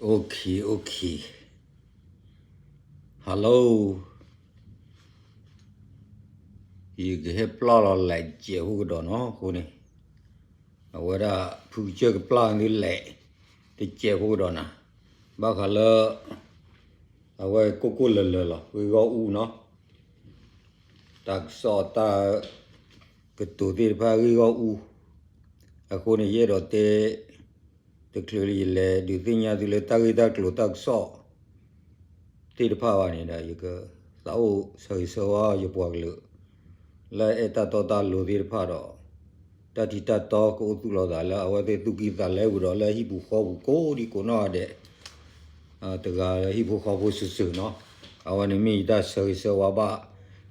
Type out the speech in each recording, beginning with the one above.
Okay, okay. Hello. ယကဟဲပျၢ်လီၤ live တစဲးဖိကဒီးနီၤအဃိန့ၣ်, အဝဲဒၣ်ဖုကစၢၢ်ကပျၢ်သု live တစဲးဖိကဒီးနၤ, ဘၣ်ဃးလၢ အဝဲကိၢ်ကိၢ်လၢၤလၢၤလီၤ ဂ့ၢ်ဂီၢ်အူနီၤ, တၢ်ကစီၣ်တၢ်ကတိၤသ့ၣ်တဖၣ်ဂ့ၢ်ဂီၢ်အူ, အဃိန့ၣ် ယအဲၣ်ဒိးတဲ တချုးလၢယလဲၤဒုးသ့ၣ်ညါသုလၢတၢ်ဂ့ၢ်တၢ်ကျိၤတၢ်ကစီၣ်သ့ၣ်တဖၣ်ဘၣ်န့ၣ်ဒီး ယကသးအိၣ်ဆၢဂ့ၤဆၢဝါယပှၤကလုာ် လၢအဲၣ်တၢ်တီတၢ်လိၤသ့ၣ်တဖၣ်ဒီး တၢ်ထံးတၢ်တီကအိၣ်သူၣ်လီၤသးလၢအဝဲသ့ၣ်သူၣ်ကံၢ်သးလဲပူၤဒီး လၢဟံၣ်ပူၤဃီပူၤကိးဒံကိးနီၢ်ဂၤဒဲး တဂၤလၢဟံၣ်ဖိဃီဖိစုာ်စုာ်နီၤ, အဝဲန့ၣ်မ့ၢ်ယတၢ်ဆၢဂ့ၤဆၢဝါဘၣ်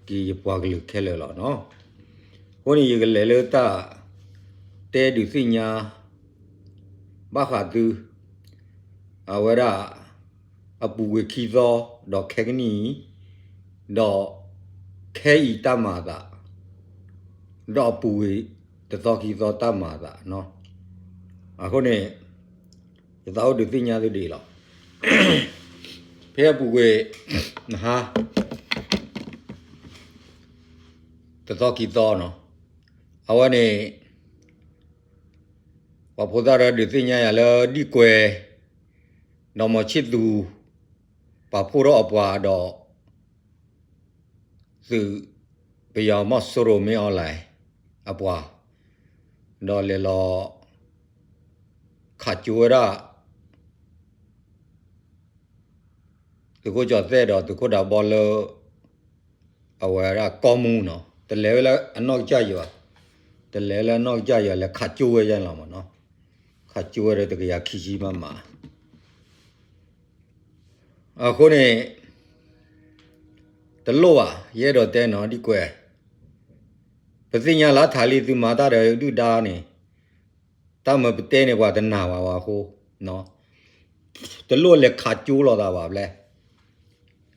က့ၤယပှၤကလုာ်ခဲလၢာ်လီၤနီၤ. အဃိန့ၣ် ယကလဲၤလၢတၢ်တဲဒုးသ့ၣ်ညါ ဘၣ်ဃးသု အဝဲဒၣ် အပူၤကွံာ်ခံသီ ဒီးခဲကနံၣ်အံၤ ဒီးခဲအံၤတၢ်မၤအသး ဒီးအပူၤကွံာ်တသီခံသီတၢ်မၤအသးနီၤ. အဃိန့ၣ် ယသးအိၣ်ဒုးသ့ၣ်ညါသုဒ်အံၤလီၤ. ဖဲအပူၤကွံာ် နဟါ တသီခံသီနီၤ, အဝဲန့ၣ် ပှၤဖိသၣ်တၢ်ဒုးသ့ၣ်ညါယၤလၢဒံၣ်ကွဲၤ ဒီးမီၤဆံၣ်သူ ပာ်ဖှိၣ်ထီၣ်အပှၤဒီး သုးပယီၤမီၢ်စိရိၤမ့ၢ်အီလဲၣ် အပှၤ ဒီးလဲၤလီၤ ခးကၠိဝဲဒၣ် သုးခိၣ်ကၠီၤသဲၣ်ဒီးသုးခိၣ်ဒးဘီလၢ အဝဲဒၣ်ကီၢ်မူနီၤ, တလဲၤဝဲလၢအနီၢ်ကစၢ်ယွၤ, တလဲၤလၢအနီၢ်ကစၢ်ယွၤ လဲၤခးကၠိဝဲယဲလီၤမးနီၤ, ခးကၠိဝဲဒီးတကယၤခံဆံမးမး အဃိန့ၣ် တလိၣ်ဘၣ် ယအဲၣ်ဒိးတဲနီၤ ဒံၣ်ကွဲၤ, ပသ့ၣ်ညါလၢထးလံသုမၤတၢ်ဒီးဒုၣ်ဒါန့ၣ်, တၢ်မၤပတဲန့ၣ် ပှၤတနာ်ဘၣ်ဝဲအဃိ, တလိၣ်လဲၤခးကၠိလိာ်သးဘၣ်ဘျဲၣ်,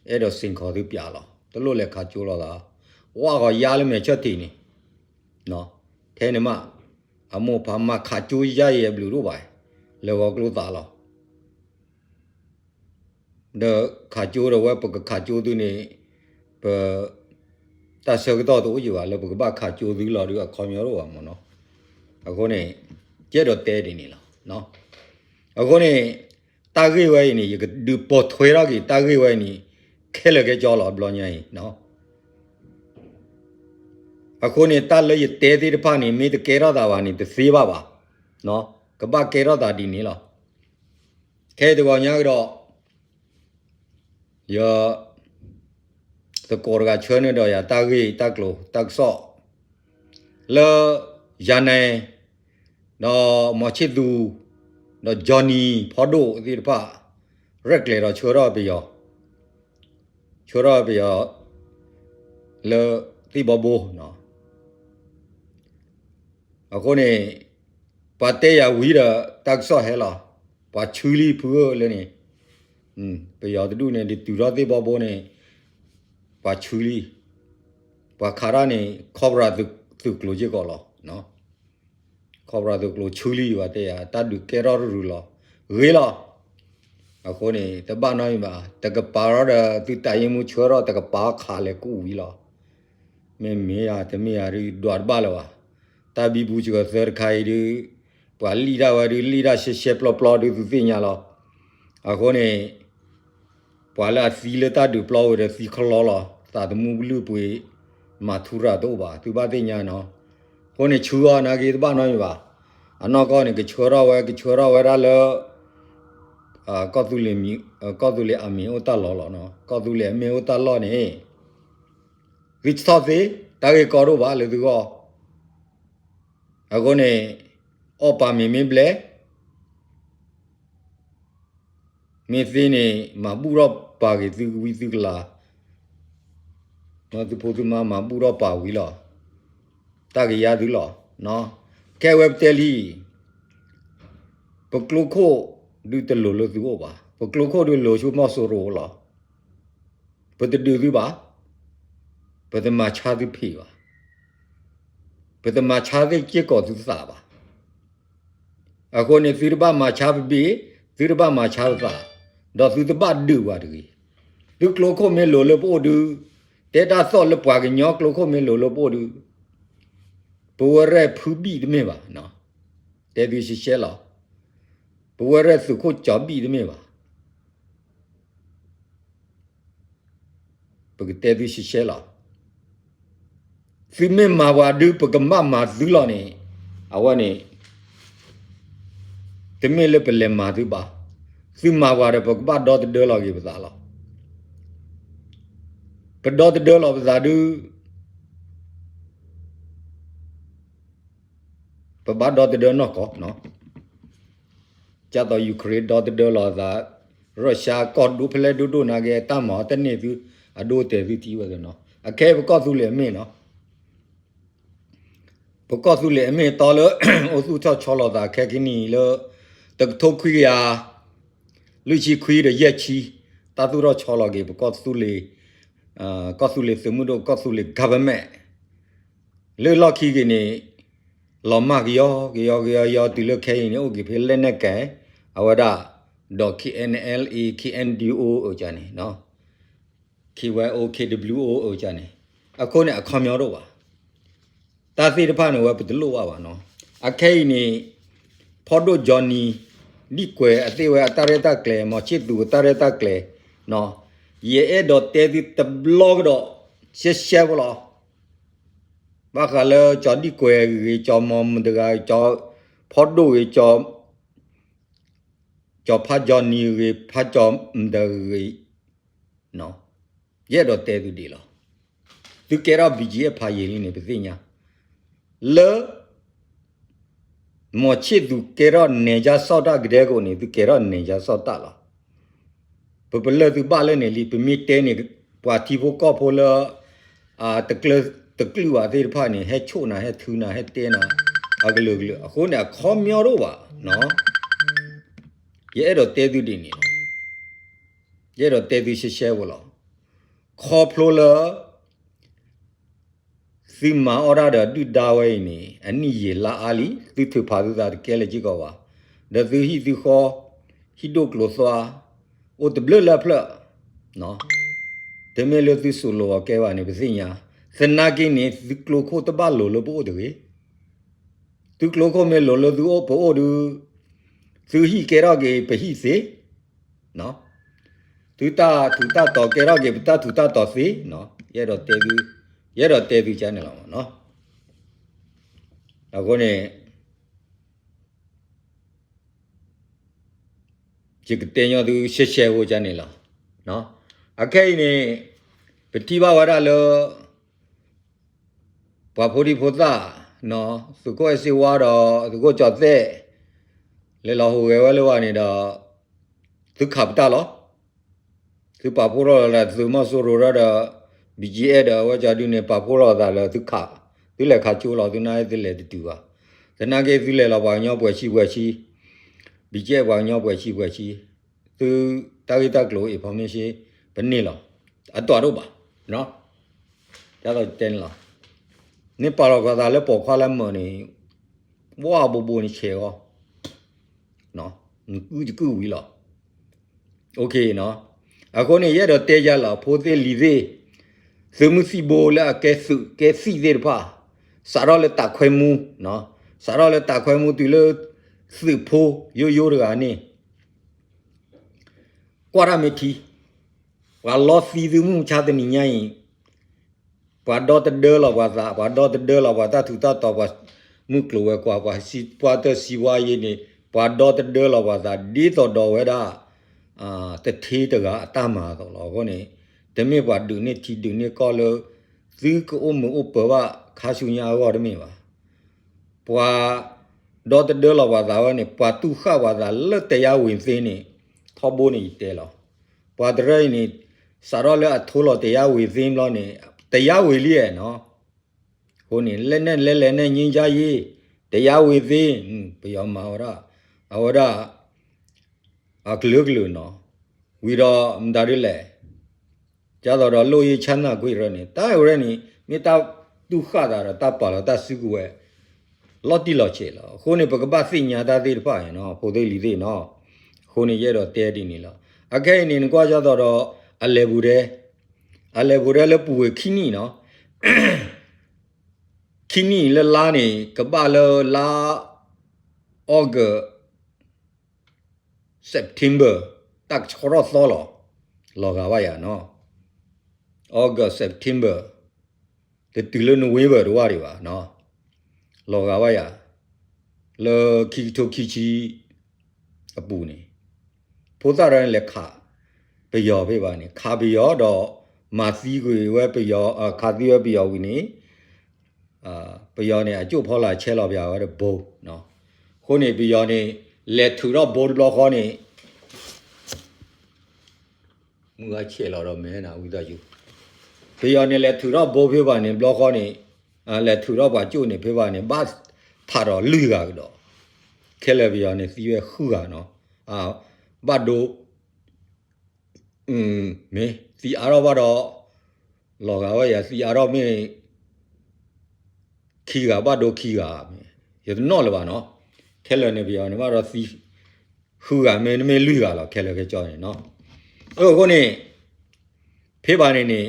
အဲၣ်ဒိးစ့ၢ်ကီးသုပျးလီၤ, တလိၣ်လဲၤခးကၠိလိာ်သး, ဝဲဂီၤယါလၢမဲာ်ဆၢထံးန့ၣ်, ထဲန့ၣ်မး အမိၢ်ဖးမၤခးကၠိယါအံၤအဘျုးဒိၣ်ဘၣ်, လဲၤဂီၤကျိသးလီၤ. ဒီးခးကၠိဒီးဝဲပကခးကၠိသုန့ၣ်, ပ, တၢ်ဆၢကတီၢ်တအိၣ်ယံၤဘၣ် လၢပကဘၣ်ခးကၠိသုလီၤဒုးအခီပညီတအိၣ်ဘၣ်မးနီၤ, အဃိန့ၣ်, ယအဲၣ်ဒိးတဲဒ်န့ၣ်လီၤ. အဃိန့ၣ်, တၢ်ဂ့ၢ်ဝဲအံၤန့ၣ် ယကဒုးပိာ်ထွဲထီၣ်က့ၤ တၢ်ဂ့ၢ်ဝဲအံၤန့ၣ်, ခဲလၢာ်ခဲဆ့လီၤ ဘျီညါအံၤ အဃိန့ၣ် တၢ်လၢယတဲသ့ၣ်တဖၣ်န့ၣ် မ့ၢ်တကဲထီၣ်သးဘၣ်န့ၣ် တသ့ဘၣ်ဘၣ်, ကဘၣ်ကဲထီၣ်သးဒ်န့ၣ်လီၤ. ခဲအံၤတဂီၤညါကဒီး, ယ, သကိးတဂၤဆှၢန့ၢ်ဒီးယၤတၢ်ဂ့ၢ်တၢ်ကျိၤတၢ်ကစီၣ်, လၢ, ယၤနဲ, ဒီးမီၤဆံၣ်သူ, ဒီး Johnny ဖီဒိၣ်သ့ၣ်တဖၣ်, ရဲၣ်ကျဲၤဒီးဆှၢထီၣ်ပယီၤ, ဆှၢထီၣ်ပယီၤ, လၢသ့ၣ်ဘီဘိ အဃိန့ၣ်, ပှၤတဲယၤဝံၤဒီးတၢ်ကစီၣ်ဟဲလီၤ, ပှၤဆှၢလံဖုဧၢလၢန့ၣ်, ပယီၤတဒူၣ်န့ၣ် ဒ်တုၤထီၣ်သ့ၣ်ဘီဘိန့ၣ်, ပှၤဆှၢလံ, ပှၤခးတၢ်န့ၣ် Cobra သုးကျိၤစ့ၢ်ကီးလီၤ, Cobra သုးကျိၤဆှၢလံ ပှၤတဲယၤ တၢ်ဒုးကဲထီၣ်တရုၤလီၤ, ဂ့ၤလီၤ. အဃိန့ၣ် တဘၣ်နီတမံၤဘၣ်, တကပၤထီၣ်ဒီးသုးတၢ်ယ့မူဆှၢထီၣ် တကပၤခးလဲၤကူၣ်ဝံၤလီၤ. မ့မ့ၢ်ဧါတမ့ၢ်ဧါဒုး ဒွးတဘၣ်လၢၤဘၣ်. တၢ်ဘံဘူစှၤသၢတခါအံၤဒုး, ပှၤလံၣ်တၢ်ဝဲဒုး လံၣ်တၢ်ရှဲရှဲပျီပျီဒုး သုသ့ၣ်ညါလီၤ. အဃိန့ၣ်, ပှၤလၢအသံလၢတၢ်ဒုးပျီဝဲဒီးသံခလီလီၤ, သးသမူကလုၢ်ပှ့ၤ, မၤထူရၤတအိၣ်ဘၣ် သုဘၣ်သ့ၣ်ညါနီၤ. အဃိန့ၣ် ဆှၢအီၤနာ်က့တဘၣ်နီတမံၤဘၣ်. အနီၢ်ကီၢ်န့ၣ် ကဆှၢထီၣ်ဝဲ ကဆှၢထီၣ်ဝဲဒၣ်လၢ ကီၢ်သူလ့ၤအမ့ၢ်အိၣ်တၢ်လီၢ်လီၤ. ကီၢ်သူလ့ၤအမ့ၢ်အိၣ်တၢ်လီၢ်န့ၣ်, သုထီၣ်သ့, တၢ်ဂ့ၢ်ကီတအိၣ်ဘၣ်လၢသုဂီၢ်. အဃိန့ၣ်, အီၣ်ပာ်မ့ၤမ့ၢ်ဘျဲၣ်, မ့ၢ်သ့န့ၣ် မၤဘူၣ်ထီၣ်ပာ်က့ၤသုကဝံသုကလၤ, သုဖိသုမါမၤဘူၣ်ထီၣ်ပာ်ဝံၤလီၤ. တၢ်ကယၤသုလီၤ. ခဲအံၤဝဲပတဲလံ, ပကျိခိၣ်ဒုးတလိၤလၢသုအိၣ်ဘၣ်, ပကျိခိၣ်ဒုးလိၤဆူမီၢ်စိရိၤလီၤ. ပတဒုးသုဘၣ်, ပတမၤဆါသုဖံးဘၣ်, ပတမၤဆါသုစ့ၢ်ကီးသုသးဘၣ်. အဃိန့ၣ် သုတဘၣ်မၤဆါပဘ့ၣ်, သုတဘၣ်မၤဆါပသး, ဒီးသုတဘၣ်ဒုးပှၤတဂ့ၤ. သုကျိခိၣ်မ့ၢ်လိၤလၢပအိၣ်ဒုး, တဲတၢ်သီၣ်လၢပှၤကညီကျိခိၣ်မ့ၢ်လိၤလၢပအိၣ်ဒုး, ပဝဲရဲၣ်ဖုဘံၣ်တမ့ၢ်ဘၣ်, တဲသုရှဲရှဲလီၤ. ပဝဲရဲၣ်သုးခိၣ်ကၠီၤဘံၣ်တမ့ၢ်ဘၣ်. ပကတဲသုရှဲရှဲလီၤ. သုမ့ၢ်မၤပှၤဒုး ပကဘၣ်မၤသုလီၤန့ၣ်, အဝဲန့ၣ် တမ့ၢ်လၢပလဲၤမၤသုဘၣ်. သုမၤပှၤဒီး ပကဘၣ်ဒီသဒၢလီၤက့ၤပသးလီၤ. ပဒီသဒၢလီၤပသးဒုး ပဘၣ်ဒီသဒၢနီၢ်ကီၢ်, ဒ်သိး Ukraine ဒီသဒၢလီၤသး, Russia ကီၢ်ဒိၣ်ဖဲလဲၣ်ဒိၣ်ဒိၣ်နာ်က့ တၢ်မၤအီၤတန့ၢ်သု အဒိတဲာ်သုထံၣ်ဝဲသ့ၣ်နီၤ. အခဲအံၤပကီၢ်သူလ့ၤအမ့ၢ်နီၤ, ပကီၢ်သူလ့ၤအမ့ၢ်အတီလၢ အိၣ်သူၣ်ထီၣ်ဆီလီၤသးခဲကနံၣ်အံၤလၢ တကထိခွံကယၤ လွံၢ်ဆံခွံဒီးယဲၢ်ဆံ, တၢ်သူၣ်ထီၣ်ဆီလီၤက့ၤ ပကီၢ်သူလ့ၤ, ကီၢ်သူလ့ၤသုးမုၢ်ဒိၣ် ကီၢ်သူလ့ၤ government လၢလီၢ်ခံက့ၤန့ၣ် လီၤမၢ်ကယီကယီကယီကယီ တုၤလၢခဲအံၤန့ၣ် အိၣ်က့ၤဖဲလဲၣ်နဲၣ်ကဲ အဝဲဒၣ် ဒီး K N L A K N D O အကန့ၣ်, K Y O K W O အကန့ၣ်, အဃိန့ၣ် အခီပညီတအိၣ်ဘၣ်. တၢ်သ့ၣ်တဖၣ်န့ၣ်ဝဲပတလိၣ်ဘၣ်ဘၣ်နီၤ. အခဲအံၤန့ၣ် ဖီဒိၣ် Johnny ဒံၣ်ကွဲးအသ့ၣ်ဝဲအတၢ်ရဲၣ်တၢ်ကျဲၤ မီၤဆ့ၣ်သူးအတၢ်ရဲၣ်တၢ်ကျဲၤ, ယအဲၣ်ဒိးတဲသုတဘျီကဒီး ရှဲရှဲဖိလီၤ. ဘၣ်ဃးလၢကၠီၤဒံၣ်ကွဲးဂ့ၤ ကၠီၤမီၤမတဂၤ ကၠီၤဖီဒိၣ်ဂ့ၤ ကၠီၤဖါ Johnny ဂ့ၤ ဖါကၠီၤမတဂ့ၤ, ယအဲၣ်ဒိးတဲသုဒ်လီၤ. သုကဲထီၣ် B G F ဖးယံာ်လံန့ၣ် ပသ့ၣ်ညါ, လၢ မီၤဆ့ၣ်သူးကဲထီၣ်နဲၤကၠၢ်စီၣ်တၢ်ကဒဲကအိၣ်န့ၣ် သုကဲထီၣ်နဲၤကၠၢ်စီၣ်တၢ်လီၤ. ပပလၢၢ်သုဘၣ်လၢန့ၣ်လံ ပမ့ၢ်တဲန့ၣ် ပှၤထံဖိကီၢ်ဖိလၢ တကျၢၤတကျုာ်ဘၣ်သ့ၣ်တဖၣ်န့ၣ် ဟဲဆိၣ်နၤဟဲထုနၤဟဲတဲနၤ အကလုာ်ကလုာ် အဃိန့ၣ် အခီပညီတအိၣ်ဘၣ်. ယအဲၣ်ဒိးတဲသုဒ်န့ၣ်လီၤ. ယအဲၣ်ဒိးတဲသုရှဲရှဲဖိလီၤ. ခီဖျိလၢ သုမၤအီၣ်တၢ်ဒီးဒုၣ်ဒါဝဲအံၤန့ၣ် အနံၣ်ယံာ်လါအါလံ သုထုးဖးသုသးတကဲလၢၤက့ၤကီးဘၣ်, ဒီးသုဟံၣ်သုဃီ ဟံၣ်ဒိၣ်ကျိၤသွါ အိၣ်တဘျုးလၢအဖျၢၣ်, တမ့ၢ်လၢသုစိာ်လိာ်အီၤကဲဘၣ်န့ၣ် ပသ့ၣ်ညါ, သနာ်က့န့ၣ် သုကျိခိၣ်တဘၣ်လိာ်လၢပအိၣ်တဂ့ၤ. သုကျိခိၣ်မ့ၢ်လိာ်လၢသုအိၣ်ပအိၣ်ဒုး သုဟံၣ်ကဲထီၣ်က့ၤပဟံၣ်သ့, သုတၢ်ထူးတၢ်တီၤကဲထီၣ်က့ၤ ပတၢ်ထူးတၢ်တီၤသ့, ယအဲၣ်ဒိးတဲသု, ယအဲၣ်ဒိးတဲသုကန့ၣ်လီၤ. အဃိန့ၣ် ယကတဲညီသုရှဲရှဲဖိကန့ၣ်လီၤ. အခဲအံၤန့ၣ် ပထံၣ်ဘၣ်ဝဲဒၣ်လၢ ပှၤဖိဒံဖိသၣ်, သုးခိၣ်အဲၣ်စ့ဝါဒီး သုးခိၣ်ကၠီၤသဲး လဲၤလီၤဟူးဂဲၤဝဲလၢဝဲန့ၣ်ဒီး သုခးပတၢ်လီၤ. သုပာ်ဖှိၣ်ထီၣ်လီၤဒီးသုးမီၤစိရိၤဒီး BGF ဒီးအဝဲကၠီဒုန့ၣ် ပာ်ဖှိၣ်ထီၣ်အသးလၢသုခး, သုလဲၤခးကၠိလီၤ သုနာ်က့သုလဲၤတတုၤဘၣ်. သနာ်က့သုလဲၤလီၤပှၤကညီပှဲၤဆံပှဲၤဆံ, BGF ပှၤကညီပှဲၤဆံပှဲၤဆံ, သုတၢ်ဂ့ၢ်တၢ်ကျိၤ information ပန့ၢ်လီၤ. အတီၢ်တအိၣ်ဘၣ်. ဒ်သိးတဲန့ၣ်လီၤ. နပာ်လီၤကွၢ်သးလၢပိာ်ခွါလၢမၢာ်န့ၣ် ဝါဘိးဘိးန့ၣ်ဆဲးဂီၤ, နကုၢ်တကုၢ်ဝံၤလီၤ. အဃိန့ၣ် ယအဲၣ်ဒိးတဲယၤလီၤ ဖိသ့ၣ်လံၤသ့ၣ်, သုးမုၢ်သံၣ်ဘိလၢအကဲသုးကဲသံၣ်သ့ၣ်တဖၣ်, စးထီၣ်လၢတၢ်ခွဲမူ, စးထီၣ်လၢတၢ်ခွဲမူတုၤလၢ သုးဖိယိယိတဂၤန့ၣ် ကွၢ်တၢ်မ့ၢ်ထံ, ပှၤလီသံသုမုၢ်မဆါတနံၤညါအံၤ, ပှၤဒီသဒၢလီၤပှၤသး, ပှၤဒီသဒၢလီၤပှၤတၢ်ထူးတၢ်တီၤ, ပှၤမုၢ်ကျိၤဝဲၤကွာ်, ပှၤတၢ်စံးဝါယံၤန့ၣ်, ပှၤဒီသဒၢလီၤပှၤသး ဒ်သိးဒီးဝဲဒၣ် တထ့တဂၤအတၢ်မၤအသိးလီၤ. အဃိန့ၣ် တမ့ၢ်ပှၤဒုးန့ၢ်ထံဒုးန့ၢ်ကီၢ်လၢ သုကအိၣ်မုာ်အိၣ်ပၢၤဘၣ်ခါဆူညါအဂီၢ်တမ့ၢ်ဘၣ်. ပှၤဒီသဒၢလီၤပှၤသးဝဲန့ၣ် ပှၤတူၢ်ဃၣ်ပှၤသးလၢတရားဝင်သ့န့ၣ် ထီဘိန့ၣ်ယတဲလီၤ. ပှၤတရၢအံၤန့ၣ် စးထီၣ်လၢအထိလီၤတရားဝင်သ့ဘျီန့ၣ် တရားဝင်လံနီၤ. အဃိန့ၣ် လက်နက်လဲလဲန့ၣ် ငြိမ်းချမ်းရေး တရားဝင်သ့ ပယီၤမၤဝဲဒၣ် အဝဲဒၣ် အကလုာ်ကလုာ်နီၤ. ဝံၤဒီးမတၤဒ်လဲၣ် ဒ်သိးဒီး လွတ်ငြိမ်းချမ်းသာခွင့် ရၢန့ၣ် တၢ်ဝဲန့ၣ် မ့ၢ်တၢ်တူၢ်ဃၣ်သးဒီးတၢ်ပာ်လီၤတၢ်စုကဝဲၤ လီၤတံၢ်လီၤဆဲးလီၤ. အဃိန့ၣ် ပကဘၣ်သ့ၣ်ညါတၢ်သ့ၣ်တဖၣ်န့ၣ်နီၤ ဖိသ့ၣ်လံၤသ့ၣ်နီၤ. အဃိန့ၣ် ယအဲၣ်ဒိးတဲဒ်န့ၣ်လီၤ. အခဲအံၤန့ၣ် နကွၢ်ကၢ်သိးဒီး အလဲၤပူၤဒဲ, အလဲၤပူၤဒဲလၢပူၤဝဲခံနံၣ်နီၤ, ခံနံၣ်လၢလါန့ၣ် ကဘၣ်လၢလါ August September တၢ်ကဆှီထီၣ်သီလီၤ. လီၤဂာ်ဘၣ်ယၤနီၤ, August September တတုၤလၢ November တဝၢ်ဒံးဘၣ်နီၤ, လီၤဂာ်ဘၣ်ယၤ, လၢခံကထိခံဆံအပူၤန့ၣ် ဖိသၣ်တဂၤန့ၣ်လဲၤခးပယီၤဖဲဘၣ်န့ၣ်, ခးပယီၤဒီး မၤသံကွံာ်ဝဲပယီၤ, ခးသံဝဲပယီၤဝံၤန့ၣ် ပယီၤန့ၣ် အကၠိၣ်ဖီလာ်ဆဲးလီၤပယီၤဝဲဒီးဘိ, အဃိန့ၣ် ပယီၤန့ၣ် လဲၤထုးထီၣ်ဘိတဘျီဃီန့ၣ် မုၢ်ဂၤဆဲးလီၤဒီးမဲနၤဝံသးစူၤ, ပယီၤန့ၣ် လဲၤထုးထီၣ်ဘိဖဲဘၣ်န့ၣ် ဘျီဃီန့ၣ်, လဲၤထုးထီၣ်ပှၤကၠိၣ်န့ၣ်ဖဲဘၣ်န့ၣ် ဘၣ်ထးဒီးလွံၢ်ဂၤကဒီး, ခဲလၢာ်ပယီၤန့ၣ်သံဝဲဃုဂၤနီၤ, ဘၣ်ဒိ မ့ၢ်သံအါထီၣ်ဘၣ်ဒီး လီၤဂာ်ဝဲယၤ သံအါထီၣ်မ့ၢ် ခံဂၤ ဘၣ်ဒိခံဂၤ, ယတနီၣ်လၢၤဘၣ်နီၤ, ခဲလၢာ်န့ၣ် ပယီၤန့ၣ်ဘၣ်ဒီးသံ ဃုဂၤမ့တမ့ၢ်လွံၢ်ဂၤလီၤ ခဲလၢာ်ခဲကၠီန့ၣ်နီၤ, အဃိန့ၣ် ဖဲဘၣ်န့ၣ်န့ၣ်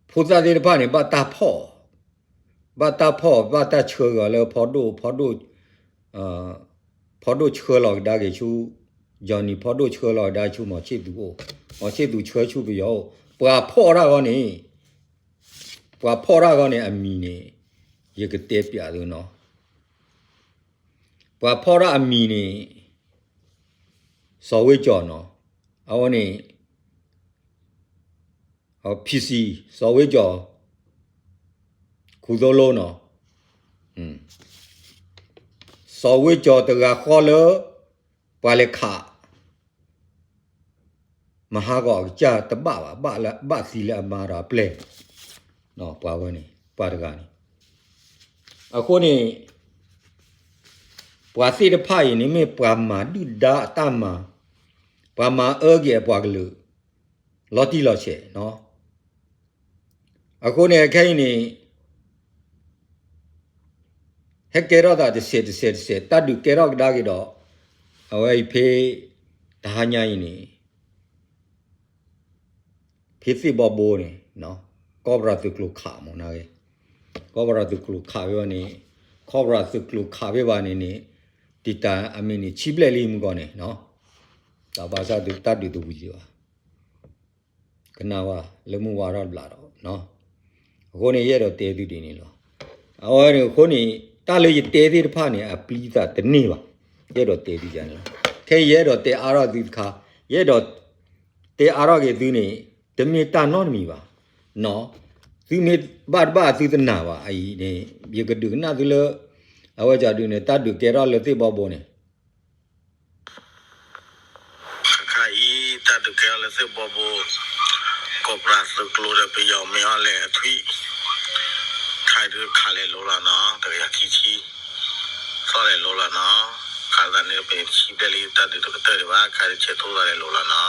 ဖိသၣ်သ့ၣ်တဖၣ်န့ၣ် ဘၣ်တၢ်ဖီၣ်, ဘၣ်တၢ်ဖီၣ် ဘၣ်တၢ်ဆှၢက့ၤလၢဖီဒိၣ်, ဖီဒိၣ်, ဖီဒိၣ်ဆှၢလီၤကဒါက့ၤဆူ, Johnny ဖီဒိၣ်ဆှၢလီၤကဒါဆူ မောင်ချစ်သူ အိၣ်, မောင်ချစ်သူ ဆှၢဆူပယီၤအိၣ်, ပှၤဖီၣ်တၢ်ဂီၢ်န့ၣ်, ပှၤဖီၣ်တၢ်ဂီၢ်န့ၣ် အမံၤန့ၣ် ယကတဲပျးသုနီၤ, ပှၤဖီၣ်တၢ်အမံၤန့ၣ် စီၤဝ့ကၠီၤနီၤ, အဝဲန့ၣ် PC စီၤဝ့ကၠီၤ ခူသိလိနီၤ, စီၤဝ့ကၠီၤတဂၤဃီလၢ ပှၤလဲၤခး မဟါဂီၤအကစၢ်တဘၣ်ဘၣ်, ဘၣ်သံလၢအမါဒီးအပျဲၢ်, ပှၤဝဲန့ၣ် ပှၤတဂၤန့ၣ်, အဃိန့ၣ် ပှၤသ့ၣ်တဖၣ်အံၤန့ၣ် မ့ၢ်ပှၤမၤဒုၣ်ဒါအတၢ်မၤ, ပှၤမၤအၢက့ၤအပှၤကလုာ် လီၤတံၢ်လီၤဆဲးနီၤ, အဃိန့ၣ် အခဲအံၤန့ၣ် ဟဲကဲထီၣ်သးတစဲးတစဲးတစဲး တၢ်ဒုးကဲထီၣ်ကဒါက့ၤဒီး အဝဲအံၤဖဲ တဟါညါအံၤန့ၣ် ဖဲသ့ၣ်ဘီဘိန့ၣ် ကီၢ်ပရၤသုးကျိၤခးမ့ၢ်နၤဂ့ၤ, ကီၢ်ပရၤသုးကျိၤခးဖဲဘၣ်န့ၣ်, ကီၢ်ပရၤသုးကျိၤခးဖဲဘၣ်န့ၣ်န့ၣ် တံာ်တာ်အမံၤန့ၣ် ဆံဘျဲၣ်လံမုၢ်ကီၢ်န့ၣ်, တၢ်ဘၣ်ဆၣ်တၢ်ဒုးတဝံၤလံဘၣ် ကနၣ်ဝဲလၢမုၢ်ဝါထီၣ်တဘျီဒီး, အဃိန့ၣ် ယအဲၣ်ဒိးတဲသုဒ်န့ၣ်လီၤ. အဝဲန့ၣ်အဃိန့ၣ် တၢ်လၢယတဲသ့ၣ်တဖၣ်န့ၣ် အပျံၤသးတန့ၢ်ဘၣ်. ယအဲၣ်ဒိးတဲသုန့ၣ်လီၤ. ခဲအံၤယအဲၣ်ဒိးတဲအါထီၣ်သုတခါ, ယအဲၣ်ဒိးတဲအါထီၣ်က့ၤသုန့ၣ် တမ့ၢ်တၢ်နီတမံၤဘၣ်. သုမ့ၢ်ဘၣ်တဘၣ်သုတနာ်ဘၣ်အံၤန့ၣ် ယကဒုးကနၣ်သုလၢ အဝဲကဒုးန့ၣ် တၢ်ဒုးကဲထီၣ်လၢသ့ၣ်ဘီဘိန့ၣ် ခါအံၤ တၢ်ဒုးကဲထီၣ်လၢသ့ၣ်ဘီဘိ, ကီၢ်ပရၤသုးကျိၤဒီးပယီၤမ့ၢ်အီၤလဲၣ်အထွံၣ်, ခါဒုးခးလဲၤလိၤလီၤနီၤ, တကယၤခံဆံ, သီၣ်လဲၤလိၤလီၤနီၤ, ခးသးန့ၣ် ပဆံဘျဲၣ်လံ တၢ်ဒုးတကတၢၢ်ဒံးဘၣ်, ခါဒုးဆဲးထီၣ်သးလဲၤလိၤလီၤနီၤ,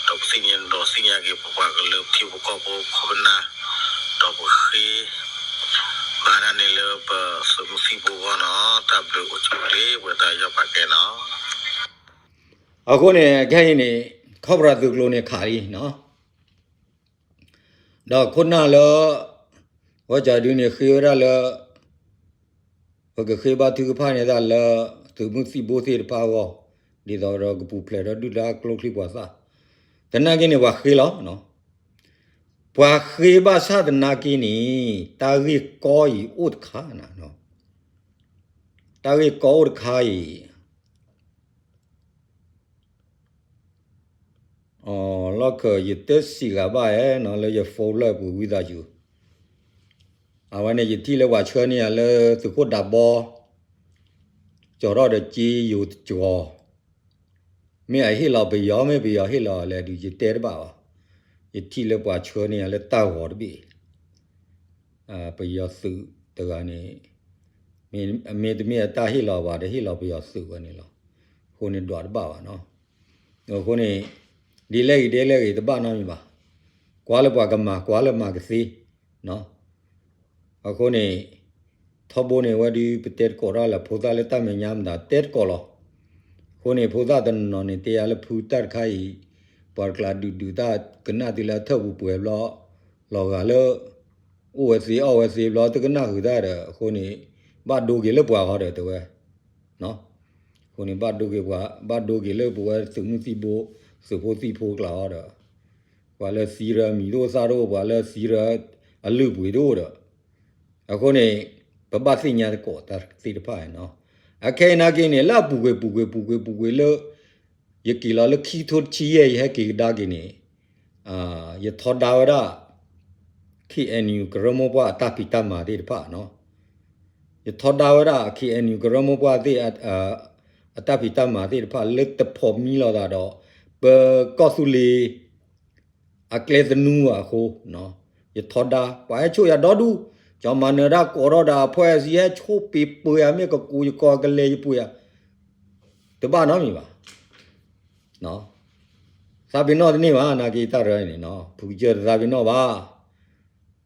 ဒီးပသ့ၣ်ညါဒီးသ့ၣ်ညါက့ၤ ပပှၤကလုာ်ထံဖိကီၢ်ဖိခိၣ်ပနၢ်, ဒီးပဃ့ ဘၣ်ဒၣ်န့ၣ်လၢပသုးမုၢ်သံၣ်ဘိအဂီၢ်နီၤ, တၢ်ဘျုးအိၣ်ဆူၣ်ချ့ ပဝဲဒၣ်ယီၢ်ပာ်ကဲနီၤ. အဃိန့ၣ် ခဲအံၤန့ၣ် ခီၣ်ပရၤသုးကျိၤန့ၣ်ခးလံနီၤ, ဒီးခိၣ်နၢ်လၢ ဝဲကၠီဒုန့ၣ်ဃ့ဝဲဒၣ်လၢ ပကဃ့ဘါထုကဖၣ်န့ၢ်တၢ်လၢ သုးမုၢ်သံၣ်ဘိသ့ၣ်တဖၣ်အဂီၢ်, ဒ်သိးဒီးကပူၤဖျဲးဒီးဒုၣ်ဒါကျိချံမျိာ်သၣ်, သနာ်က့န့ၣ် ပှၤဃ့လီၤ. ပှၤဃ့ဘၣ်ဆၣ်သနာ်က့န့ၣ် တၢ်ဂ့ၢ်ကီအံၤအိၣ်တခါနၤ, တၢ်ဂ့ၢ်ကီအိၣ်တခါအံၤ လီၢ်ခၢၣ် ယတဲစံးဂၤဘၣ်ဧါနီၤ လၢယ phone လၢပူၤဝံသးစူၤ, အဝဲန့ၣ် ယထံၣ်လၢပှၤဆှၢန့ၢ်ယၤလၢသုးခိၣ်ဒးဘီ, ကၠီၤထီၣ်ဒီးက့ယိၤတကီၤ, မ့ၢ်အဟ့ၣ်လီၤပယီၤ မ့ၢ်ပယီၤဟ့ၣ်လီၤလဲၣ်ဒုး ယတဲတဘၣ်ဘၣ်, ယထံၣ်လၢပှၤဆှၢန့ၢ်ယၤလၢတၢ်ဂီၤတဘ့ၣ် ပယီၤသုးတဂၤန့ၣ်, မ့တမ့ၢ်အတၢ်ဟ့ၣ်လီၤဘၣ် တဟ့ၣ်လီၤပယီၤသုးဝဲန့ၣ်လီၤ. အဃိန့ၣ်ဒွးတဘၣ်ဘၣ်နီၤ. အဃိန့ၣ် ဒ်လဲၣ်ဂ့ၤဒ်လဲၣ်ဂ့ၤတဘၣ်နီတမံၤဘၣ်. ကွၢ်လၢပှၤကမၤ ကွၢ်လၢမၤကသ့နီၤ. အဃိန့ၣ် ထီဘိန့ၣ် အဝဲဒုးပတဲတကိးတၢ်လၢဖိသၣ်လၢတၢ်မဲာ်ညါမတၤတဲတကိးလီၤ. အဃိန့ၣ် ဖိသၣ်တနီၤနီၤန့ၣ် တဲယၤလၢဖုတၢ်တခါအံၤ ပှၤတကျးဒုးဒုးတၢ်ကနၣ်သုလၢအထၢၣ်ပူၤပှဲၤဘျီ လီၤဂာ်လၢ အိၣ်ဝဲသ့အီၣ်ဝဲသ့ဘျီ တကနၣ်ဃုာ်တၢ်ဒီး အဃိန့ၣ် ဘၣ်ဒိက့ၤလၢပှၤဃီဒီးတဲဝဲ အဃိန့ၣ် ဘၣ်ဒိက့ၤပှၤ ဘၣ်ဒိက့ၤလၢပဝဲသုးမုၢ်သံၣ်ဘိ သုးဖိသံၣ်ဖိကျါဃီဒီး ပှၤလၢသံရၢအမံၤတအိၣ်သၣ်တအိၣ် ပှၤလၢသံရၢအလုၢ်အပှ့ၤတအိၣ်ဒီး အဃိန့ၣ် ပဘၣ်သ့ၣ်ညါသကိးတၢ်သ့ၣ်တဖၣ်နီၤ. အခဲအံၤနာ်က့န့ၣ် လၢအပူၤကွံာ်ပူၤကွံာ်ပူၤကွံာ်ပူၤကွံာ်လၢ ယက့ၤလီၤလၢခံကထိတဆံယဲၢ် ယဟဲက့ၤကဒါက့ၤန့ၣ် ယထီဒါဝဲဒၣ် ခ့ၣ်အဲၣ်ယူၣ် ကရၢမိၢ်ပှၢ်အတၢ်ဖံးတၢ်မၤသ့ၣ်တဖၣ်နီၤ. ယထီဒါဝဲဒၣ် ခ့ၣ်အဲၣ်ယူၣ် ကရၢမိၢ်ပှၢ်သ့ၣ် အတၢ်ဖံးတၢ်မၤသ့ၣ်တဖၣ်လၢတဖိးမံလိာ်သးဒီး ပကီၢ်သူလ့ၤ အကျဲသနူအဃိ ယထီဒါ ပှၤဟဲဆိၣ်ယၤဒီဒူၣ် ကၠီၤမၤနၢၤဒၣ်ကိးထီၣ်ဒီးအဖှဲၣ်အစံး ဟဲဆိၣ်ပ့ၤပၢၤယၤ မ့ၢ်ကကူယကီၢ်ကလဲၤယပှ့ၤယၤ တဘၣ်နီတမံၤဘၣ်. သးပ့ၤနီၣ်တန့ၢ်ဘၣ် နာ်က့တၢ်ရၢန့ၣ်နီၤ ဖုကစၢၢ်တသးပ့ၤနီၣ်ဘၣ်.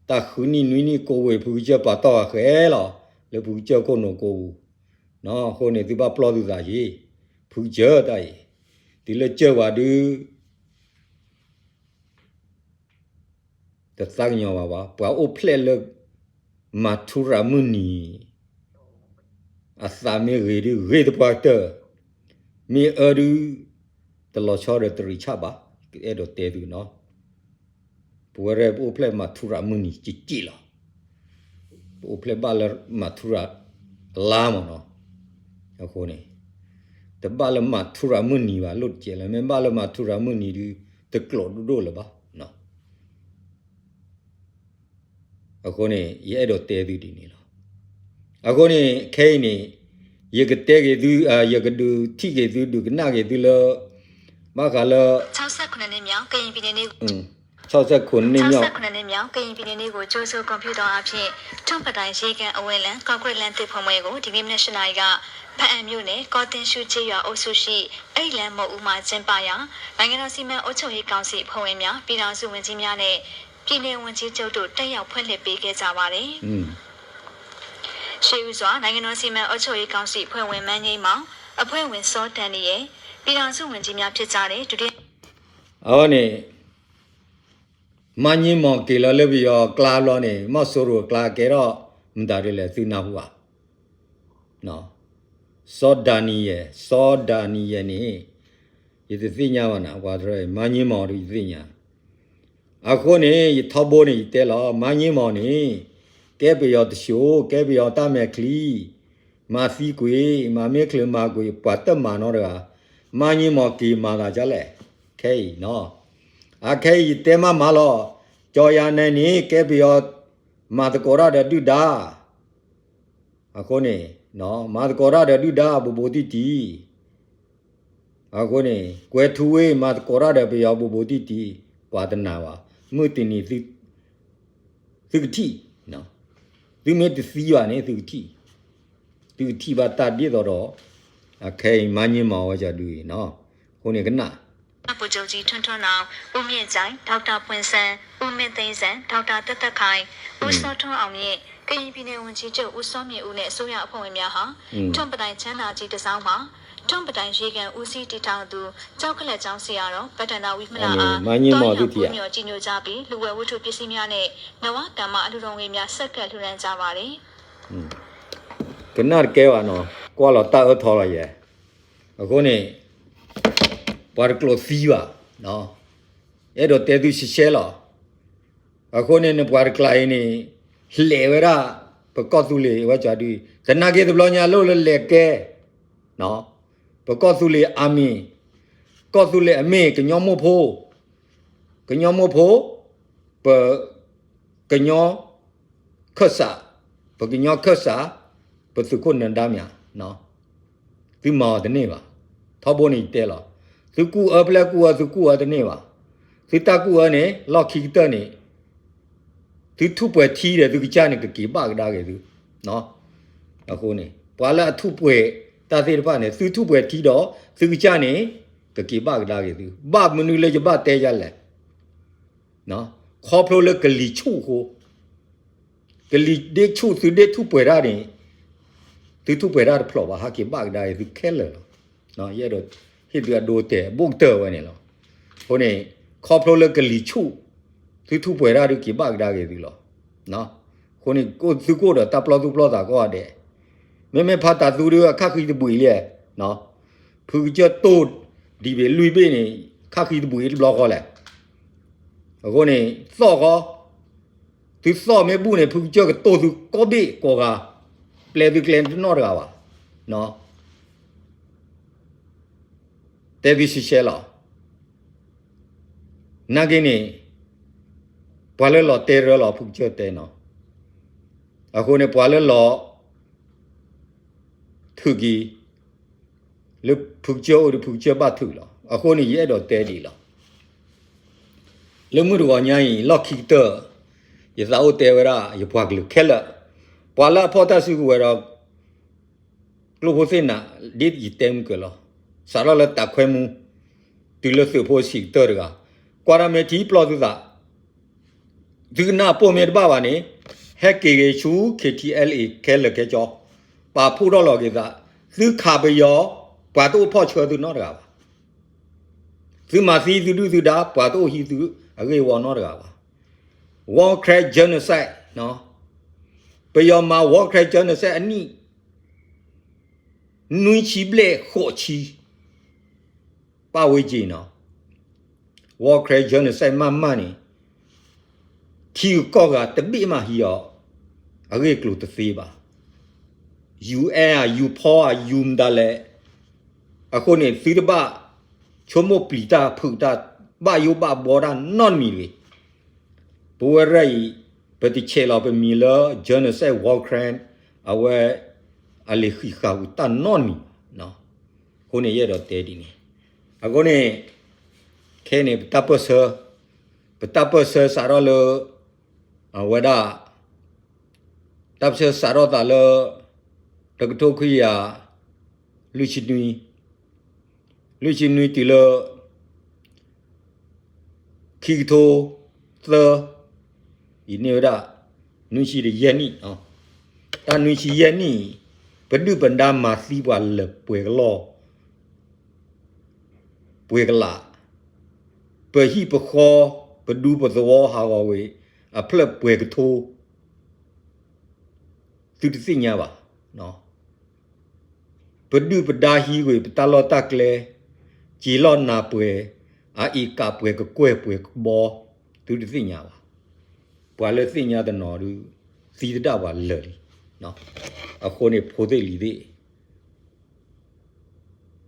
တၢ်ဃုနံၣ်နွံနံၣ်ကိးဝ့ၢ် ဖုကစၢၢ်ပာ်တီၢ်ဃဲလီၤ လၢဖုကစၢၢ်ခိၣ်နူာ်ကိးပူၤ အဃိန့ၣ် သုဘၣ်ပျီၢ်သုသးယ့ၤ ဖုကစၢၢ်တၢ်အံၤ တုၤလၢကစၢၢ်ဝဲဒုး တသးကညီၤဘၣ်ဘၣ် ပှၤအိၣ်ဖျဲၣ်လၢ မၤထူရၤမုၢ်နံၤ အသးမ့ၢ်ဂ့ၤဒုး ဂ့ၤသပှၢ်ကတၢၢ် မ့ၢ်အၢဒုး တလီၤဆီဒီးတရံးဆၣ်ဘၣ် ကအဲၣ်ဒိးတဲသုနီၤ ပဝဲရဲၣ်ပအိၣ်ဖျဲၣ်မၤထူရၤမုၢ်နံၤကက့ၣ်လီၤ ပအိၣ်ဖျဲၣ်ဘၣ်လၢမၤထူရၤအလါမးနီၤ အဃိန့ၣ် တဘၣ်လၢမၤထူရၤမုၢ်နံၤဘၣ် လိၣ်တကဲလၢၤ မ့ၢ်ဘၣ်လၢမၤထူရၤမုၢ်နံၤဒုး တကျိးဒိၣ်ဒိၣ်လၢၤဘၣ် အဃိန့ၣ် ယအဲၣ်ဒိးတဲသုဒ်န့ၣ်လီၤ. အဃိန့ၣ် ခဲအံၤန့ၣ် ယကတဲက့ၤသု ယကဒုးထံၣ်က့ၤသု ဒုးကနၣ်က့ၤသုလၢ ဘၣ်ဃးလၢ ခြောက်ဆယ့်ခုနစ်နှစ်မြောက် ကရင်ပြည်နယ်နေ့ကို ကြိုဆိုဂုဏ်ပြုသောအားဖြင့် ထွန်ပတိုင် ရေကန်အဝေးလမ်း ကော့ကရိတ်လမ်းသစ်ဖွင့်ပွဲကို ဒီကနေ့မနက်ရှစ်နာရီက ဘားအံမြို့နယ် ကော့သင်းရှူးကျေးရွာအုပ်စုရှိ အိတ်လမ်းမုခ်ဦးမှာ ကျင်းပရာ နိုင်ငံတော်စီမံအုပ်ချုပ်ရေးကောင်စီအဖွဲ့ဝင်များ၊ ပြည်ထောင်စုဝန်ကြီးများနဲ့ ပြည်နယ်ဝန်ကြီးချုပ်တို့ တက်ရောက်ဖွင့်လှစ်ပေးခဲ့ကြပါတယ်။ ရှေ့ဦးစွာ နိုင်ငံတော်စီမံအုပ်ချုပ်ရေးကောင်စီအဖွဲ့ဝင် မန်းငြိမ်းမောင်၊ အဖွဲ့ဝင် စောဒန်နီယယ်၊ ပြည်ထောင်စုဝန်ကြီးများဖြစ်ကြတဲ့ ဒုတိယ အဝဲန့ၣ် မါညိမီၤက့ၤလီၤလၢပယီၤကျါဘျီန့ၣ် မီၢ်စိရိၤအကျါကဲထီၣ်မတၤဒ်လဲၣ် သုနၢ်ဟူဧါ. စီၤဒၤနံယဲၢ်, စီၤဒၤနံယဲၢ်န့ၣ် ယတသ့ၣ်ညါဘၣ်နၤ, ပှၤတရၢ မါညိမီၤဒုးယသ့ၣ်ညါ. အဃိန့ၣ် ယထီဘိန့ၣ် ယတဲလီၤ မါညိမီၤန့ၣ် ကဲပယီၤတၡိၤ, ကဲပယီၤတၢ်မဲာ်ချံ, မၤသံကွံာ်, မၤမ့ၢ်ချၢမၤကွံာ် ပှၤတမၤနီတဂၤ, မါညိမီၤက့ၤမၤသးဒ်လဲၣ်, ခဲအံၤနီၤ. အခဲအံၤယတဲမးမးလီၤ, ကၠီၤယၤနဲန့ၣ် ကဲပယီၤ မၤသကိးတၢ်ဒီးဒုၣ်ဒါ အဃိန့ၣ် မၤသကိးတၢ်ဒီးဒုၣ်ဒါဘူးဘူးတံၢ်တံၢ်, အဃိန့ၣ် ကွဲၤထူဝ့ မၤသကိးတၢ်ဒီးပယီၤဘူးဘူးတံၢ်တံၢ်, ပှၤတနာ်ဘၣ်, မုၢ်တနံၤ သုကထံၣ်, သုမ့ၢ်တသံဘၣ်န့ၣ် သုကထံၣ်, သုကထံၣ်ဘၣ်တၢ်ဒ်သိးဒီး အခဲအံၤ မါညိမီၤဝဲဒုးအံၤနီၤ, အဃိန့ၣ်ကနၣ် ဗိုလ်ချုပ်ကြီးထွန်းထွန်းအောင်၊ ဦးမြင့်ကြိုင်၊ ဒေါက်တာပွင့်ဆန်း၊ ဦးမင်းသိန်းစံ၊ ဒေါက်တာသက်သက်ခိုင်၊ ဦးစောထွန်းအောင်မြင့်၊ ကရင်ပြည်နယ်ဝန်ကြီးချုပ်ဦးစောမြင့်ဦးနဲ့ အစိုးရအဖွဲ့ဝင်များဟာ ထွန်ပတိုင်ချမ်းသာကြီးတစောင်းမှာ ထွန်ပတိုင်ရေကန်ဦးစီးတည်ထောင်သူ ကျောက်ခလက်ကျောင်းဆရာတော် ပတ္တန်တဝိမလအား သွားရောက်ဖူးမြော်ကြည်ညိုကြပြီး လှူဝဲဝတ္ထုပစ္စည်းများနဲ့ နဝကမ္မအလှူတော်ငွေများ ဆက်ကပ်လှူဒါန်းကြပါတယ်။ ကနၣ်တကဲဘၣ်နီၤ, ကွၢ်လီၤတၢ်အၢထီလီၤယဲၢ်. အဃိန့ၣ် ပှၤတကျိာ်သံဘၣ်, အဲၣ်ဒိးတဲသုရှဲရှဲလီၤ. အဃိန့ၣ် နပှၤတကျါအံၤန့ၣ် လဲၤဝဲဒၣ် ပကီၢ်သူလ့ၤဝဲကဒု, သနာ်က့တဘျီညါလိၣ်လၢလဲၤကဲ ပကီၢ်သူလ့ၤအမံၤ, ကီၢ်သူလ့ၤအမ့ၢ် ကညီမိၢ်ဖိ, ကညီမိၢ်ဖိ, ပ ကညီခၢၣ်စး, ပကညီခၢၣ်စး, ပသုးခိၣ်နၢၤဒါမ့ၢ်ဧါ, သုမၤအီၤတန့ၢ်ဘၣ်. ထီဘိန့ၣ်ယတဲလီၤ, သုကူၣ်အၢပျဲၢ်ကူၣ်အၢ သုကူၣ်အၢတန့ၢ်ဘၣ်. သုတၢ်ကူၣ်အၢန့ၣ် လီၢ်ခံကတၢၢ်န့ၣ် သုထူၣ်ပှဲၤထံဒီးသုကစၢ်န့ၣ် ကက့ၤဘၣ်ကဒါက့ၤသု. အဃိန့ၣ် ပှၤလၢအထူၣ်ပှဲၤတၢ်သ့ၣ်တဖၣ်န့ၣ် သုထူၣ်ပှဲၤထံဒီး သုကစၢ်န့ၣ် ကက့ၤဘၣ်ကဒါက့ၤသု. ဘၣ်မနုၤလၢယဘၣ်တဲယၤလဲၣ်. ခီဖျိလၢကလံၤဆူၣ်အဃိ, ကလံၤဒ့ဆူၣ်သုဒ့ထူၣ်ပှဲၤတၢ်န့ၣ်, သုထူၣ်ပှဲၤတၢ်တဖျိးဘၣ် ဟဲက့ၤဘၣ်ကဒါက့ၤသုခဲလၢာ်လီၤ. ယအဲၣ်ဒိးဟ့ၣ်သုအဒိတဲာ် ဘူးကတၢၢ်ဝဲန့ၣ်လီၤ. အဃိန့ၣ် ခီဖျိလၢကလံၤဆူၣ် သုထူၣ်ပှဲၤတၢ်ဒုးက့ၤဘၣ်ကဒါက့ၤသုလီၤ. အဃိန့ၣ် သုကအိၣ်ဒီးတၢ်ပျီၢ်သူၣ်ပျီၢ်သးကိးဂၤဒဲး, မ့မ့ၢ်ဖါတၤသူဒုးအခါဃံတဘှံးလံ, ဖုကစၢၢ်တိၢ်ဒံးဘ့ၣ်လွံၢ်ဘ့ၣ်န့ၣ် ခါဃံတဘှံးတဘျီဃီလဲၣ်. အဃိန့ၣ် သီၣ်ဃီ သုသီၣ်မ့ၢ်ဘူၣ်န့ၣ် ဖုကစၢၢ်ကတိၢ်သုကိးဘ့ၣ်ကိးဂၤ, ပျဲသုကျဲတနီၣ်တဂၤဘၣ်. တဲသုရှဲရှဲလီၤ. နာ်က့န့ၣ် ပှၤလၢလီၤတဲရၢလီၤ ဖုကစၢၢ်တဲနီၤ. အဃိန့ၣ် ပှၤလၢလီၤ ထုးက့ၤ လၢဖုကစၢၢ်အိၣ်ဒီးဖုကစၢၢ်ဘၣ်ထုးလီၤ. အဃိန့ၣ် ယအဲၣ်ဒိးတဲဒ်အံၤလီၤ. လၢမုၢ်တဂီၤညါအံၤ လီၢ်ခံကတၢၢ် ယသးအိၣ်တဲဝဲဒၣ် ယပှၤကလုာ်ခဲလၢာ်, ပှၤလၢအဖီၣ်တၢ်စုကဝဲၤဒီး ကျိဖိသ့ၣ်နၤ ဒ်ယတဲမုၢ်ကၢၤလီၤ. စးထီၣ်လၢတၢ်ခွဲမူ တုၤလၢသုးဖိဆံးကတၢၢ်တဂၤ, ကွၢ်တၢ်မ့ၢ်ထံပျီၢ်သုသး, သုကနၣ်ပိာ်မ့ၢ်တဘၣ်ဘၣ်န့ၣ် ဟဲက့ၤဂ့ၤဆူ K T L A ခဲလၢာ်ခဲဆ့, ပာ်ဖှိၣ်ထီၣ်လီၤက့ၤသး, သုခးပယီၤ ပှၤတအိၣ်ဖီၣ်ဆၢသုနီတဂၤဘၣ်. သုမၤသံသုဒုၣ်သုဒါ ပှၤတအိၣ်ဟံးသုအဂ့ၢ်ဝီနီတဂၤဘၣ်. War crime genocide, ပယီၤမၤ war crime genocide အနံၣ် နွံဆံဘျဲၣ်ဃိးဆံ ပၣ်ဝဲက့ၤနီၤ. War crime genocide မးမးန့ၣ် ထံဂၤကီၢ်ဂၤတဘ့ၣ်မးဟံးအီၤ အဂ့ၢ်အကျိၤတသ့ဘၣ်. U N ဧါ ယူၤဖီဧါ ယူၤမတၤလဲၣ်. အဃိန့ၣ် သုတဘၣ်ဆိကမိၣ်ပျံၤတၢ်ဖုးတၢ် ဘၣ်ယိၣ်ဘၣ်ဘှီတၢ်နီတမံၤတဂ့ၤ. ပဝဲဒၣ်အံၤ ပတဆဲးလီၤပမံၤလၢ genocide war crime အဝဲ အလဲၤဃံးဃာ်ဝံၤတၢ်နီတမံၤဘၣ်. အဃိန့ၣ် ယအဲၣ်ဒိးတဲဒ်န့ၣ်. အဃိန့ၣ် ခဲအံၤန့ၣ် ပတၢ်ပၢၢ်ဆၢ, ပတၢ်ပၢၢ်ဆၢစးထီၣ်လၢ အဝဲဒၣ် တၢ်ပၢၢ်ဆၢစးထီၣ်သးလၢ တကထိခွံကယၤ လွံၢ်ဆံနွံ, လွံၢ်ဆံနွံတုၤလၢ ခံကထိသၢ, အံၤန့ၢ်ဝဲဒၣ် နွံဆံဒီးယဲၢ်နံၣ်, တၢ်နွံဆံယဲၢ်နံၣ်အံၤ ပဒုၣ်ပဒါမၤသံပှၤလၢာ်ပှဲၤကလီၢ် ပှဲၤကလး, ပဟံၣ်ပဃီ ပဒူပသဝီဟးဂီၤဝဲ အဖျၢၣ်ပှဲၤကထိ သုတသ့ၣ်ညါဘၣ်. ပဒုၣ်ပဒါဟံးကွံာ်ပတၢ်လီၢ်တၢ်ကျဲ, က့ၤလီၢ်နၤပှဲၤ, အအံၤကးပှဲၤကကွဲၢ်ပှဲၤကဘီ, သုတသ့ၣ်ညါဘၣ်. ပှၤလၢသ့ၣ်ညါတနီၤဒုး သံသဒၣ်ပှၤလၢာ်လံ. အဃိန့ၣ် ဖိသ့ၣ်လံၤသ့ၣ်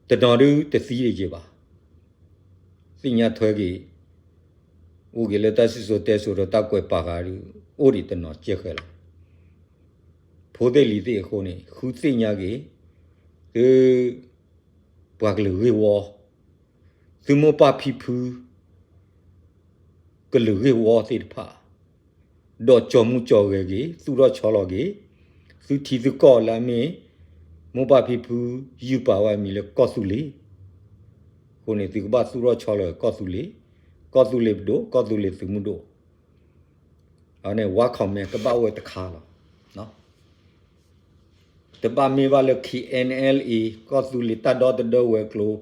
တနီၤဒုးတသံဒံးက့ၤဘၣ်. သ့ၣ်ညါထွဲက့ၤ, အိၣ်က့ၤလၢတၢ်စံၣ်စိၤတဲစိၤဒီးတၢ်ကွဲးပာ်ဃာ်ဒုး အိၣ်ဒံးတနီၤကဲဃဲလီၤ. ဖိသ့ၣ်လံၤသ့ၣ်အဃိန့ၣ် ဃုသ့ၣ်ညါက့ၤ, သု ပှၤကလုာ်ဂ့ၢ်ဝီ, သုမိၢ်ပၢ်ဖံဖု ကလုာ်ဂ့ၢ်ဝီသ့ၣ်တဖၣ် ဒီးကၠီၤမူကၠီၤဂဲၤက့ၤ သူၣ်ထီၣ်ဆီလီၤက့ၤ သုထံသုကီၢ်လၢအမ့ၢ် မိၢ်ပၢ်ဖံဖု ယုၢ်ပာ်ဝဲအမံၤလၢကီၢ်သူလ့ၤ. အဃိန့ၣ် သုကဘၣ်သူၣ်ထီၣ်ဆီလီၤက့ၤကီၢ်သူလ့ၤ, ကီၢ်သူလ့ၤပဒိၣ်, ကီၢ်သူလ့ၤသုးမုၢ်ဒိၣ်. အန့ၣ် ဝါခီၣ်မဲ ကဘၣ်အိၣ်ဝဲတခါလီၤ. တဘၣ်မ့ၢ်ဘၣ်လၢ K N L A ကီၢ်သူလ့ၤတၢ်ဒီတဒၢဝဲၤကျိၤ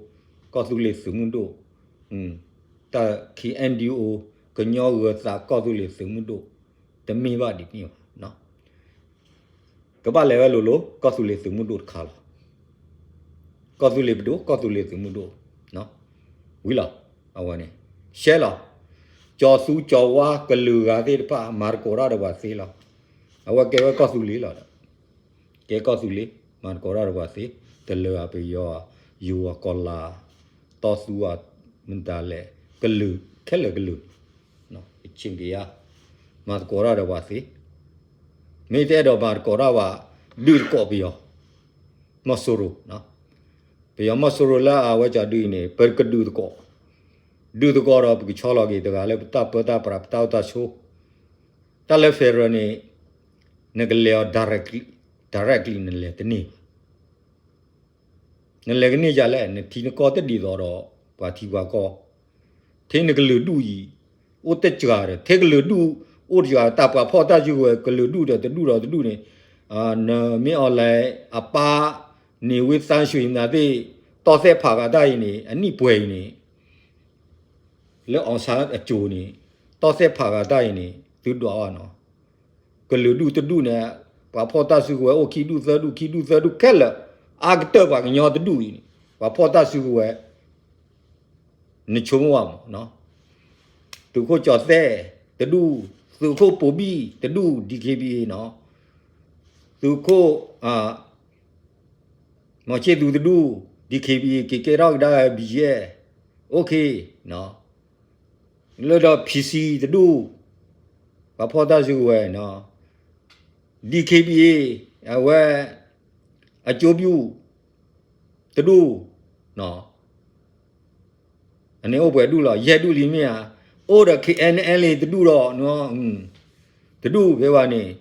ကီၢ်သူလ့ၤသုးမုၢ်ဒိၣ်, တၢ် K N D O ကညီဂၢၤသးကီၢ်သူလ့ၤသုးမုၢ်ဒိၣ်, တမ့ၢ်ဘၣ်ဒ်န့ၣ်ဘၣ်. ကဘၣ်လဲၤဝဲလိၤလိၤ ကီၢ်သူလ့ၤသုးမုၢ်ဒိၣ်တခါလီၤ. ကီၢ်သူလ့ၤပဒိၣ်, ကီၢ်သူလ့ၤသုးမုၢ်ဒိၣ်, ဝံၤလီၤ. အဝဲန့ၣ် ရှဲလီၤ. ကၠီၤသူကၠီၤဝါကလုာ်ဂၤသ့ၣ်တဖၣ် မၤသကိးတၢ်ဒီးပှၤသ့လီၤ. အဝဲကဲဝဲကီၢ်သူလ့ၤလီၤ. ကဲကီၢ်သူလ့ၤ မၤသကိးတၢ်ဒီးပှၤသ့, တလၢအပယီၤ, ယိၤအကီၤလၤ, တီသူအမတၤလဲၣ်, ကလုာ်ခဲလၢာ်ကလုာ်, ကဆ့ၣ်ကယါ, မၤသကိးတၢ်ဒီးပှၤသ့, မ့ၢ်တအဲၣ်ဒိးမၤသကိးတၢ်ဘၣ် ဒုးသကိးပယီၤ မီၢ်စိရိၤ, ပယီၤမီၢ်စိရိၤလၢအဝဲကဒုးအံၤန့ၣ် ပကဒုးသကိး, ဒုးသကိးဒီးပကဆီလီၤက့ၤတဂၤလၢပတၢ်ပၢတၢ်ပြး ပတၢ်အိၣ်တၢ်ဆိး, တၢ်လၢ federal န့ၣ် နကလဲၤအီၤ directly, directly နလဲၤတန့ၢ်ဘၣ်. နလဲၤကန့ၢ်ဒ်လဲၣ်, နထံနကီၢ်တဒ်သိးဒီး ပှၤထံပှၤကီၢ်, ထဲနကလုာ်ဒူၣ်အံၤ အိၣ်တစှၤဒီး ထဲကလုာ်ဒူၣ် အိၣ်တယွၤတၢ်ပှၤဖီၣ်တၢ်စုကဝဲၤ ကလုာ်ဒူၣ်ဒီးတဒူၣ်ဒီးတဒူၣ်န့ၣ်, နမ့ၢ်အီၤလဲၣ်အပၢ်န့ၣ် ဝ့ၢ်သၣ်ရွှ့ၣ်နၤသ့ၣ် တီၢ်သဲးဖးဂၤတၢ်အံၤန့ၣ် အနံၣ်ပှဲၤအံၤန့ၣ် လၢအောင်ဆန်းအကြိုန့ၣ် တီၢ်သဲးဖးဂၤတၢ်အံၤန့ၣ် သုဒွးအီၤနီၤ. ကလုာ်ဒူၣ်တဒူၣ်န့ၣ် ပှၤဖီၣ်တၢ်စုကဝဲၤအိၣ်ခံဒူၣ်သၢဒူၣ်ခံဒူၣ်သၢဒူၣ်ခဲလၢာ် အါကတၢၢ်ပှၤကညီတဒူၣ်အံၤန့ၣ် ပှၤဖီၣ်တၢ်စုကဝဲၤ နဆိကမိၣ်ဘၣ်မး, သုးခိၣ်ကၠီၤသဲးတဒူၣ်, သုးခိၣ်ပိာ်ဘံၣ်တဒူၣ် D K B A နီၤ, သုးခိၣ် မီၤဆ့ၣ်သူတဒူၣ် D K B A က့ၤကဲထီၣ်ကဒါ B G F, OK, လၢဒီး P C တဒူၣ်, ပှၤဖီၣ်တၢ်စုကဝဲၤနီၤ, D K B A အဝဲ အကၠိပူၤ တဒူၣ်, အန့ၣ်အိၣ်ပှဲၤဒူၣ်လီၤ, ယဲၢ်ဒူၣ်လံမ့ၢ်ဧါ, အိၣ်ဒီး K N L A တဒူၣ်ဒီး တဒူၣ်ဖဲဘၣ်န့ၣ်,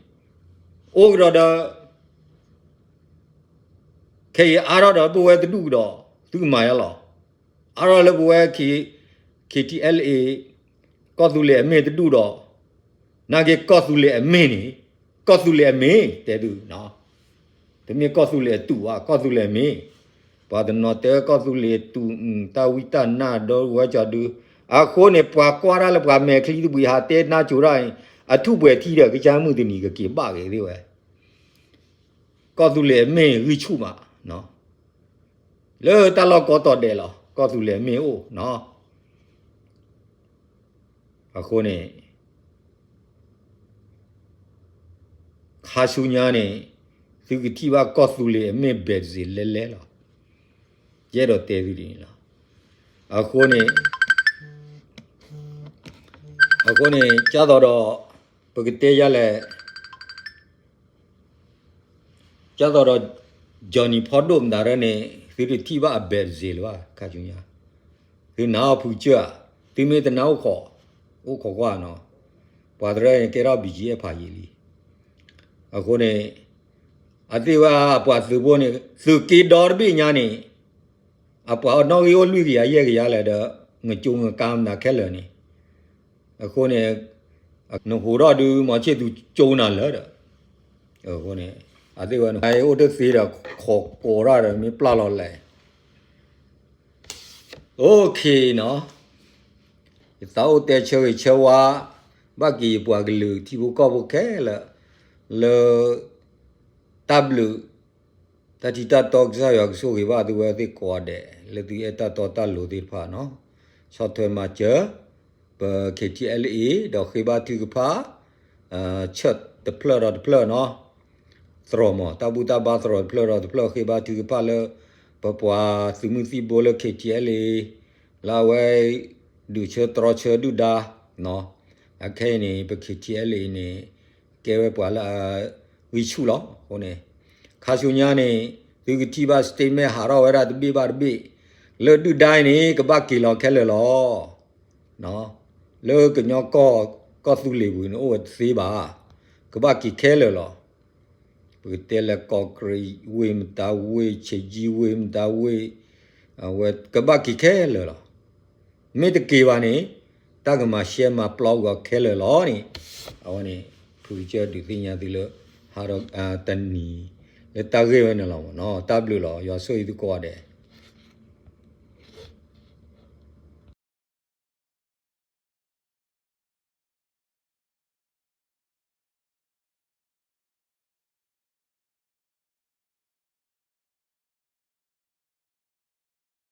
အိၣ်ကဒီးဒီး ခဲအံၤအါထီၣ်ဒီးပဝဲတဒူၣ်ကဒီး သုကမၤယါလီၤ, အါထီၣ်လၢပဝဲ K T L A ကီၢ်သူလ့ၤအမ့ၢ်တဒူၣ်ဒီး နာ်က့ကီၢ်သူလ့ၤအမ့ၢ်န့ၣ်, ကီၢ်သူလ့ၤအမ့ၢ်တဲသု, တမ့ၢ်ကီၢ်သူလ့ၤအတူၢ်ဘၣ်, ကီၢ်သူလ့ၤအမ့ၢ်, ပှၤတနီၤတဲကီၢ်သူလ့ၤအတူၢ် တၢ်ဝံတၢ်နါဒီဝဲကီဒု, အဃိန့ၣ် ပှၤကွၢ်တၢ်လၢပှၤမဲာ်ချံတဘှံးဟးတဲနါစိၤတၢ်အံၤ အထူၣ်ပှဲၤထံဒီး ကစၢ်မုၢ်တနံၤကက့ၤဘၣ်က့ၤသ့ဝဲ, ကီၢ်သူလ့ၤအမ့ၢ်ဂံၢ်ဆူၣ်မး လၢတၢ်လီၢ်ကိးတီၤဒဲးလီၤ, ကီၢ်သူလ့ၤအမ့ၢ်အိၣ်နီၤ, အဃိန့ၣ် ခါဆူညါန့ၣ် သုကထံၣ်ဘၣ်ကီၢ်သူလ့ၤအမ့ၢ်ဘဲးစ့လဲလဲလီၤ, ယအဲၣ်ဒိးတဲသုဒ်န့ၣ်လီၤ, အဃိန့ၣ် အဃိန့ၣ် ကၢ်သိးဒီး ပကတဲယါလဲၣ် ကၢ်သိးဒီး Johnny ဖီဒိၣ်မတၤရၢန့ၣ် သုတထံၣ်ဘၣ်အဘဲးစ့လၢၤဘၣ် ခါဆူညါ, သုနၢ်အီၣ်ဖုကစၢၢ်ဧါ, သုမ့ၢ်တနၢ်အိၣ်ခိး, အိၣ်ခိးကွၢ်နီၤ, ပှၤတရၢန့ၣ်ကဲထီၣ် B G F ဖးယံာ်လံ, အဃိန့ၣ် အသ့ၣ်ဝဲအပှၤသုးဖိန့ၣ် သုးက့ဒီတဘ့ၣ်ညါန့ၣ် အပှၤအနီၣ်ဂံၢ်အိၣ်လွံၢ်ကယၤယဲၢ်ကယၤလဲၣ်ဒီး နကၠိနကါမနၤခဲလၢာ်န့ၣ်, အဃိန့ၣ် နဟူးထီၣ်ဒုး မီၤဆ့ၣ်သူကၠိနၤလၢာ်ဒီး, အဃိန့ၣ် အသ့ၣ်ဝဲနအိၣ်တသ့ဒီး ခိးကိးတၢ်ဒီးမ့ၢ်ပျၢ်လီၤလဲၣ် OK နီၤ, ယသးအိၣ်တဲဆၢဂ့ၤဆၢဝါ ဘၣ်က့ၤယပှၤကလုာ်ထံဖိကီၢ်ဖိခဲလၢာ် လၢ တၢ်ဘျုး တၢ်ထံတၢ်တီကစၢ်ယွၤကဆိၣ်ဂ့ၤဘၣ်သုဝဲသ့ၣ်ကိးဂၤဒဲး လၢသုအဲၣ်တၢ်တီတၢ်လိၤသ့ၣ်တဖၣ်နီၤ, ဆီၣ်ထွဲမၤစၢၤ ပ K T L A ဒီးဃ့ဘါထုကဖၣ် ဆၢၣ်တဖျၢၣ်ဒီးတဖျၢၣ်နီၤ, သရိာ်မး တၢ်ဘူၣ်တၢ်ဘါသရိာ်တဖျၢၣ်ဒီးတဖျၢၣ် ဃ့ဘါထုကဖၣ်လၢ ပပှၤသုးမုၢ်သံၣ်ဘိလၢ K T L A လၢအဝဲ ဒုးဆၢတြီဆၢဒုၣ်ဒါ အခဲအံၤန့ၣ် ပ K T L A န့ၣ် ကဲဝဲပှၤလၢအဂံၢ်ဆူၣ်လီၤ. အဃိန့ၣ် ခါဆူညါန့ၣ် သုကထံၣ်ဘၣ် statement ဟးထီၣ်ဝဲဒၣ်တဘ့ၣ်ဘၣ်တဘ့ၣ် လၢဒုၣ်ဒါအံၤန့ၣ် ကဘၣ်က့ၤလီၤခဲလၢာ်လီၤ. လၢကညီကီၢ် ကီၢ်သူလ့ၤပူၤန့ၣ် အိၣ်ဝဲတသ့ဘၣ်, ကဘၣ်က့ၤခဲလၢာ်လီၤ. ပကတဲလၢကီၢ်ကရံးဝ့ၢ်မတၤဝ့ၢ် ဆဲးကၠံဝ့ၢ်မတၤဝ့ၢ် အဝဲကဘၣ်က့ၤခဲလၢာ်လီၤ. မ့ၢ်တက့ၤဘၣ်န့ၣ် တၢ်ကမၤရှဲမၤပျီကွံာ်အီၤခဲလၢာ်လီၤန့ၣ် အဝဲန့ၣ် ဖုကစၢၢ်ဒုးသ့ၣ်ညါသုလၢ ဟးဒီးတနံၤ လၢတၢ်ဂ့ၢ်ဝဲန့ၣ်လီၤမ့ၢ်နီၤ. တၢ်ဘျုးလီၤ. ယွၤဆိၣ်ဂ့ၤသုကိးဂၤဒဲး.